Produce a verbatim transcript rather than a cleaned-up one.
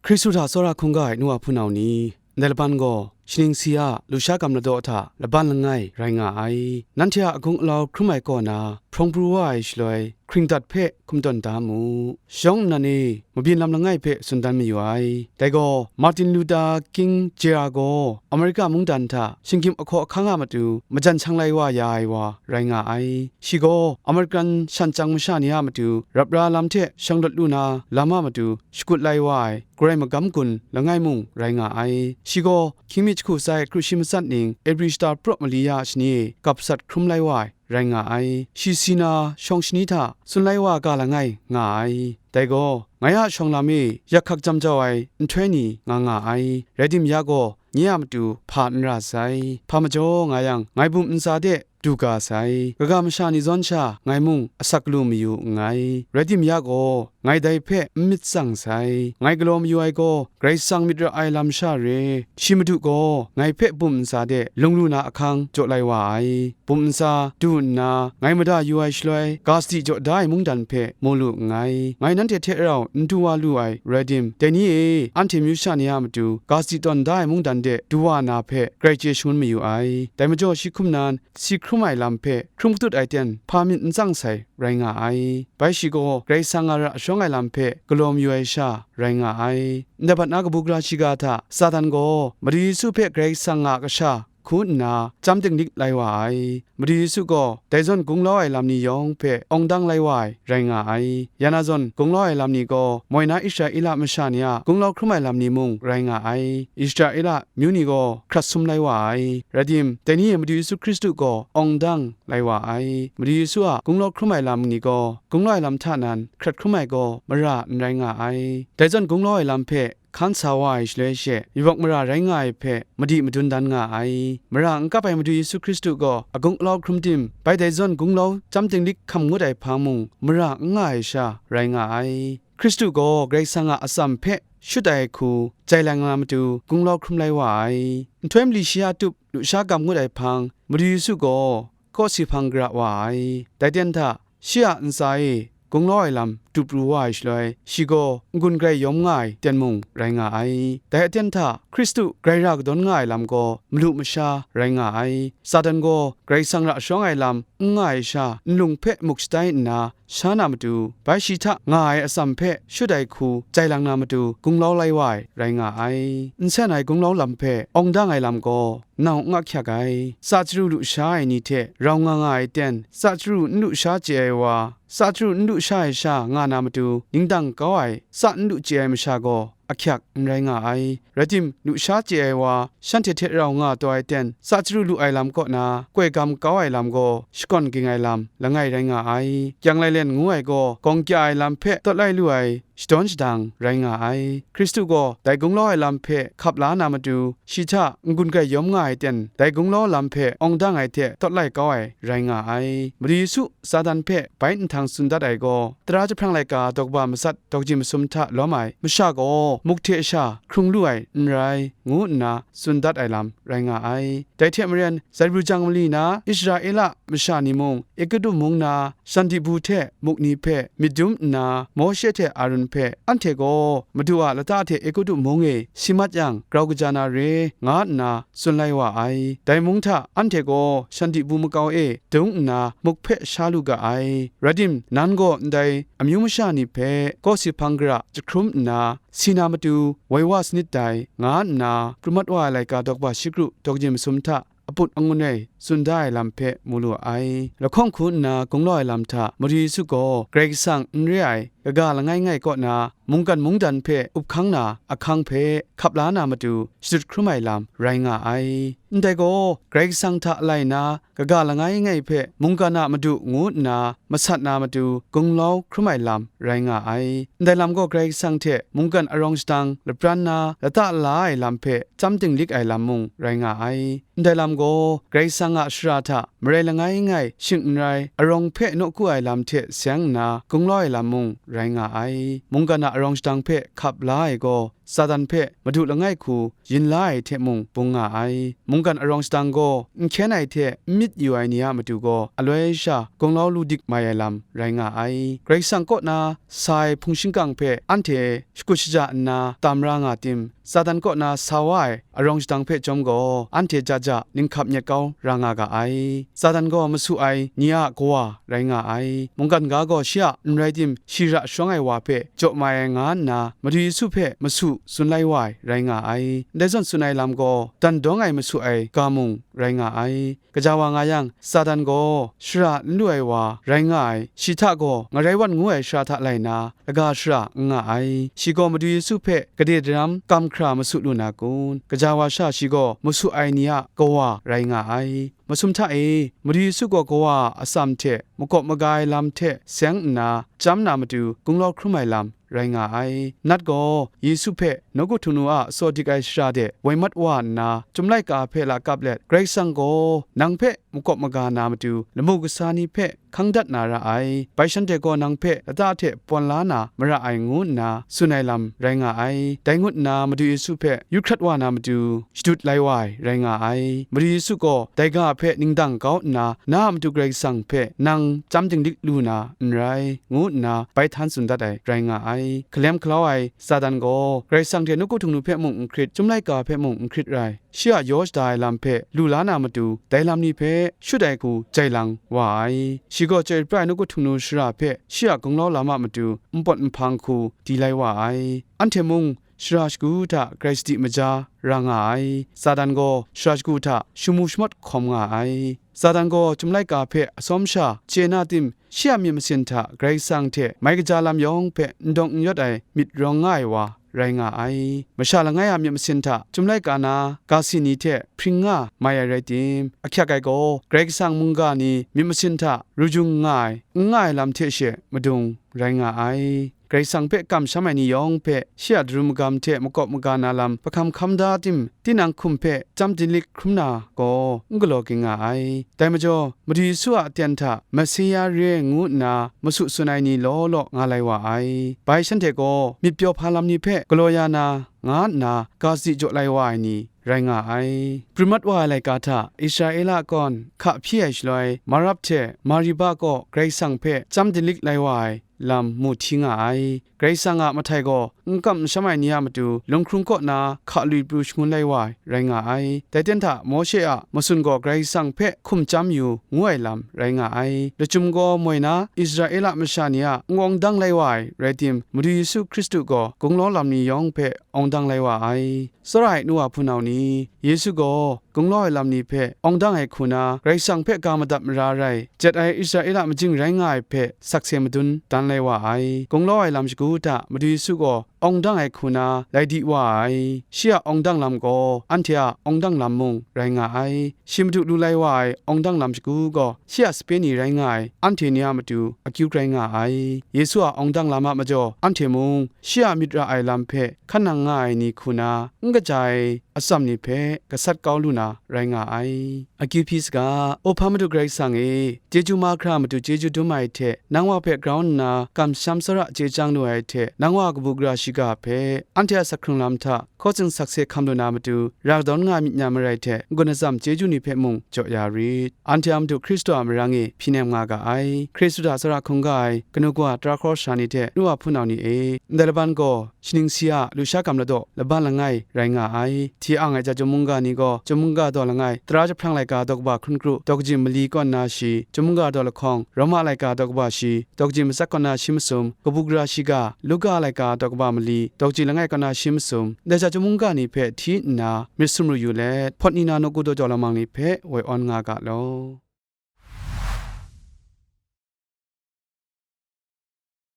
Hkristu hta tsawra hkungga ai nu wa hpunau ni, ndai laban gaw, shaning si a lusha gam ladaw hta laban langai rai nga ai. Nanhte a agung alau hkrum ai kaw na, hprawng pru wa ai shaloi, hkringdat hpe hkum tawn da mu. Shawng nnan e, mabyin lam langai hpe tsun dan mayu ai. Dai gaw, Martin Luther King Junior gaw America mungdan hta shinggyim ahkaw ahkang a matu majan shang lai wa ya ai wa rai nga ai. Shi gaw American shan chyang masha ni a matu rap ra lam hte shanglawt lu na lam a matu shakut lai wa ai, garai magam gun langai mung rai nga ai. Shi gaw hkying mi jahku sai kru shi matsat ning Ebri shata praw mali ya shani e gap sat hkrum lai wa ai rai nga ai. Shi si na shawng shani hta tsun lai wa ga langai nga ai. Dai gaw, ngai a shawng lam e yak hkak jam jau ai nhtoi ni nga nga ai. Rai tim ya gaw, nye a matu hpa n ra sai. Hpa majaw nga yang, ngai bum ntsa de du ga sai. Kaga masha ni zawn sha ngai mung asak lu mayu nngai. Rai tim ya gaw, ngai dai hpe n myit tsang sai. Ngai galaw mayu ai gaw, Karai Kasang myit ra ai lam sha re. Shi Madu gaw ngai hpe bum ntsa de lung lu na ahkang jaw lai wa ai. Bum ntsa du nna, ngai mada yu ai shaloi, ga sadi jaw da ai mungdan hpe mu lu nngai. Ngai nanhte hte rau n du wa lu ai rai tim, dai ni e, anhte myu sha ni a matu ga sadi tawn da ai mungdan de du wa na hpe, grai chye shangun mayu ai. Dai majaw shi hkum nan, si hkrum ai lam hpe hkrum katut ai ten hpa myit n tsang sai rai nga ai. Bai shi gaw Karai Kasang a ra shawng ai lam hpe galaw mayu ai sha rai nga ai. Ndai bat na kabu gara shiga hta Satan gaw Madu Yesu hpe Karai Kasang a kasha hku nna chyam dinglik lai wa ai. Madu Yesu gaw dai zawn gunglau ai lam ni yawng hpe awng dang lai wa ai rai nga ai. Ya na zawn gunglau ai lam ni gaw moi na Israela masha ni a gunglau hkrum ai lam ni mung rai nga ai. Israela myu ni gaw hkrat sum lai wa ai. Rai tim, dai ni e Madu Yesu Hkristu gaw awng dang lai wa ai. Madu Yesu a gunglau hkrum ai lam ni gaw, gunglau ai lam hta nan hkrat hkrum ai gaw mara n rai nga ai. Dai zawn gunglau ai lam hpe hkan sa wa ai shaloi she, yubak mara rai nga ai hpe madi madun dan nga ai. Mara n kap ai Madu Yesu Hkristu gaw agung alau hkrum tim, bai dai zawn gunglau chyam dinglik hkam ngut ai hpang mung, mara n nga ai sha rai nga ai. Hkristu gaw Karai Kasang a atsam hpe shut ai hku jai lang na matu gunglau hkrum lai wa ai. Nhtoi mali shi a tup lusha gam ngut ai hpang, Madu Yesu gaw kawsi hpang gara wa ai. Dai ten hta, shi a ntsa e gunglau ai lam dup pru wa ai shaloi, shi gaw n-gun grai yawm nga ai ten mung rai nga ai. Dai aten hta, Hkristu grai ra kadawn nga ai lam gaw malu masha rai nga ai. Satan gaw Karai Kasang ra shawng ai lam n nga ai sha, nlung hpe muk shatai nna, sha na matu, bai shi hta nga ai atsam hpe shut ai hku jai lang na matu gunglau lai wa ai rai nga ai. N sen ai gunglau lam hpe awng dang ai lam gaw nau n ahkyak ai. Tsa chyaru lusha ai ni hte rau nga nga ai ten, tsa chyaru n lusha chye ai wa, tsa chyaru n lusha ai sha nga na matu ningdang kau ai tsa n lu chye ai masha gaw ahkyak n rai nga ai. Rai tim, lusha chye ai wa shanhte hte rau nga taw ai ten, tsa chyaru lu ai lam kaw na koi gam kau ai lam gaw shakawn ging ai lam langai rai nga ai. Kyang lailen ngu ai gaw gawng kya ai lam hpe tawt lai lu ai shadawn shadang rai nga ai. Hkristu gaw dai gunglau ai lam hpe hkap la na matu, shi hta n-gun grai yawm nga ai ten, dai gunglau lam hpe awng dang ai hte tawt lai kau ai rai nga ai. Madu Yesu Satan hpe bai nhtang tsun dat ai gaw, tara jahprang laika daw kaba matsat daw kaji masum hta lawm ai masha gaw muk hte sha hkrung lu ai n rai, ngu nna tsun dat ai lam rai nga ai. Dai hte maren, Zaibru jang mali na Israela masha ni mung, Egutu mung na Shandibu hte muk ni hpe myit dum nna, Mawshe hte Arun hpe, anhte gaw Madu a lata hte Egutu mung e si mat yang, grau kaja na re, nga nna tsun lai wa ai. Dai mung hta anhte gaw Shandibu makau e dung nna muk hpe sha lu ga ai. Rai tim, nan gaw ndai amyu masha ni hpe kawsi hpang gara jahkrum nna si na matu woi wa sanit dai, nga nna pru mat wa ai laika daw kaba shi kru daw kaji masum hta aput angun e tsun da ai lam hpe mu lu ai. Lahkawng hku nna gunglau ai lam hta Madu Yesu gaw Karai Kasang n re ai kaga langai ngai kaw na mungkan mungdan hpe up hkang na ahkang hpe hkap la na matu shadut hkrum ai lam rai nga ai. Ndai gaw Karai Kasang hta alai na kaga langai ngai hpe mungkan a madu ngu nna masat na matu gunglau hkrum ai lam rai nga ai. Ndai lam gaw Karai Kasang hte mungkan arawng shadang lapran na lata la ai lam hpe chyam dinglik ai lam mung rai nga ai. Ndai lam gaw Karai Kasang a shara hta marai langai ngai shing n rai arawng hpe nawku ai lam hte seng nna gunglau ai lam mung rai nga ai. Mungkan a arawng shadang hpe hkap la ai gaw Satan hpe Madu langai hku yin la ai hte mung bung nga ai. Mungkan arawng shadang gaw n hkyen ai hte n myit yu ai ni a matu gaw aloi sha gunglau lu dik mai ai lam rai nga ai. Karai Kasang kaw na sa ai hpung shingkang hpe anhte shakut shaja nna tam ra nga tim, Satan kaw na sa wa ai arawng shadang hpe chyawm gaw, anhte ja ja ninghkap nyet kau ra nga ga ai. Satan gaw masu ai ni a kawa rai nga ai. Mungkan ga gaw shi a n rai tim, shi ra sharawng ai wa hpe jaw mai ai nga nna, Madu Yesu hpe masu tsun lai wa ai rai nga ai. Ndai zawn tsun ai lam gaw, dan dawng ai masu ai ga mung rai nga ai. Gaja wa nga yang, Satan gaw shara n lu ai wa rai nga ai, shi hta gaw ngarai wan ngu ai shara hta lai na, laga shara n nga ai. Shi gaw Madu Yesu hpe gade daram kam hkra masu lu na kun? Gaja wa sha shi gaw masu ai ni a kawa rai nga ai. Masum hta e, Madu Yesu gaw kawa a atsam hte makawp maga ai lam hte seng nna chyam na matu gunglau hkrum ai lam rai nga ai. Nat gaw Yesu hpe nawku htingnu a tsaw dik ai shara de woi mat wa nna, Chyum laika hpe lakap let, Karai Kasang gaw nang hpe makawp maga na matu lamu kasa ni hpe hkang dat na ra ai, bai shanhte gaw nang hpe lata hte pawn la na mara ai, ngu nna tsun ai lam rai nga ai. Dai ngut nna Madu Yesu hpe yu hkrat wa na matu shadut lai wa ai rai nga ai. Madu Yesu gaw dai ga hpe ningdang kau nna, na a matu Karai Kasang hpe nang chyam dinglik lu na n rai, ngu nna bai htan tsun dat ai rai nga ai. Hkalem hkalau ai Satan gaw Karai Kasang hte nawku htingnu hpe mung n hkrit, Chyum laika hpe mung n hkrit rai, shi a yaw shada ai lam hpe lu la na matu, dai lam ni hpe shut ai hku jai lang wa ai. Shi gaw chyoi pra ai nawku htingnu shara hpe shi a gunglau lam a matu npawt nhpang hku di lai wa ai. Anhte mung shara shagu hta grai sadi maja ra nga ai. Satan gaw shara shagu hta shamu shamawt hkawm nga ai. Satan gaw Chyum laika hpe atsawm sha chye na tim, shi a myit masin hta Karai Kasang hte mai kaja lam yawng hpe n dawng n yawt ai myit rawng nga ai wa rai nga ai. Masha langai a myit masin hta Chyum laika na ga si ni hte hpring nga mai ai rai tim, ahkyak ai gaw Karai Kasang mungga ni myit masin hta rujung nga ai, n nga ai lam hte she madung rai nga ai. Karai Kasang hpe kamsham ai ni yawng hpe shi a daru magam hte makawp maga na lam pahkam hkam da tim, tinang hkum hpe chyam dinglik hkrum na gaw n galaw ging nga ai. Dai majaw, Madu Yesu a aten hta Mesia re ngu nna masu tsun ai ni law law nga lai wa ai. Bai shanhte gaw myit pyaw hpa lam ni hpe galaw ya na, nga nna ga sadi jaw lai wa ai ni rai nga ai. Pru mat wa ai laika hta Israela kawn hka hpyi ai shaloi, Marap hte Mariba kaw Karai Kasang hpe chyam dinglik lai wa ai lam mu hti nga ai. Karai Kasang a mahtai gaw n kamsham ai ni a matu lunghkrung kaw na hka lui pru shangun lai wa ai rai nga ai. Dai ten hta Mawshe a matsun gaw Karai Kasang hpe hkum chyam yu ngu ai lam rai nga ai. Lachyum gaw moi na Israela masha ni a n-awng dang lai wa ai rai tim, Madu Yesu Hkristu gaw gunglau lam ni yawng hpe awng dang lai wa ai. Tsawra ai nu wa hpunau ni, Yesu gaw gunglau ai lam ni hpe awng dang ai hku na, Karai Kasang hpe ga madat mara rai, jet ai Israela majing rai nga ai hpe sakse madun dan lai wa ai. Gunglau ai lam shagu hta Madu Yesu gaw awng dang ai hku na lai di wa ai. Shi a awng dang lam gaw anhte a awng dang lam mung rai nga ai. Shi Madu lu lai wa ai awng dang lam shagu gaw shi a sape ni rai nga ai anhte ni a matu akyu grai nga ai. Yesu a awng dang lam a majaw anhte mung shi a myit ra ai lam hpe hkan nang nga ai ni hku na, n kaja ai atsam ni hpe gasat kau lu na rai nga ai. Akyu hpyi saga, O hpa Madu Karai Kasang e, chyeju mahkra matu chyeju dum ai hte, nang wa hpe grau nna kamsham tsawra chye chyang lu ai hte, nang wa kabu gara shiga hpe, anhte a asak hkrung lam hta hkaw tsing sakse hkam lu na matu, ra kadawn nga myit nya marai hte, n-gun atsam chyeju ni hpe mung jaw ya rit. Anhte a Madu Hkristu a marang e hpyi nem nga ga ai. Hkristu hta tsawra hkungga ai kanu kawa tara hkawra sara ni hte nu wa hpunau ni e, ndai laban gaw, shaning si a lusha gam ladaw laban langai rai nga ai. Hti ang ai chyum mungga ni gaw, chyum mungga daw langai, tara jahprang laika daw kaba hkun kru, daw kaji mali kaw nna shi, chyum mungga daw lahkawng, Roma laika daw kaba shi, daw kaji matsat kaw nna shi masum, kabu gara shiga, Luka laika daw kaba mali, daw kaji langai kaw nna shi masum, dai chyum mungga ni hpe hti nna myit sumru yu let, hpawt ni na nawku daw jau lamang ni hpe woi awn nga ga law.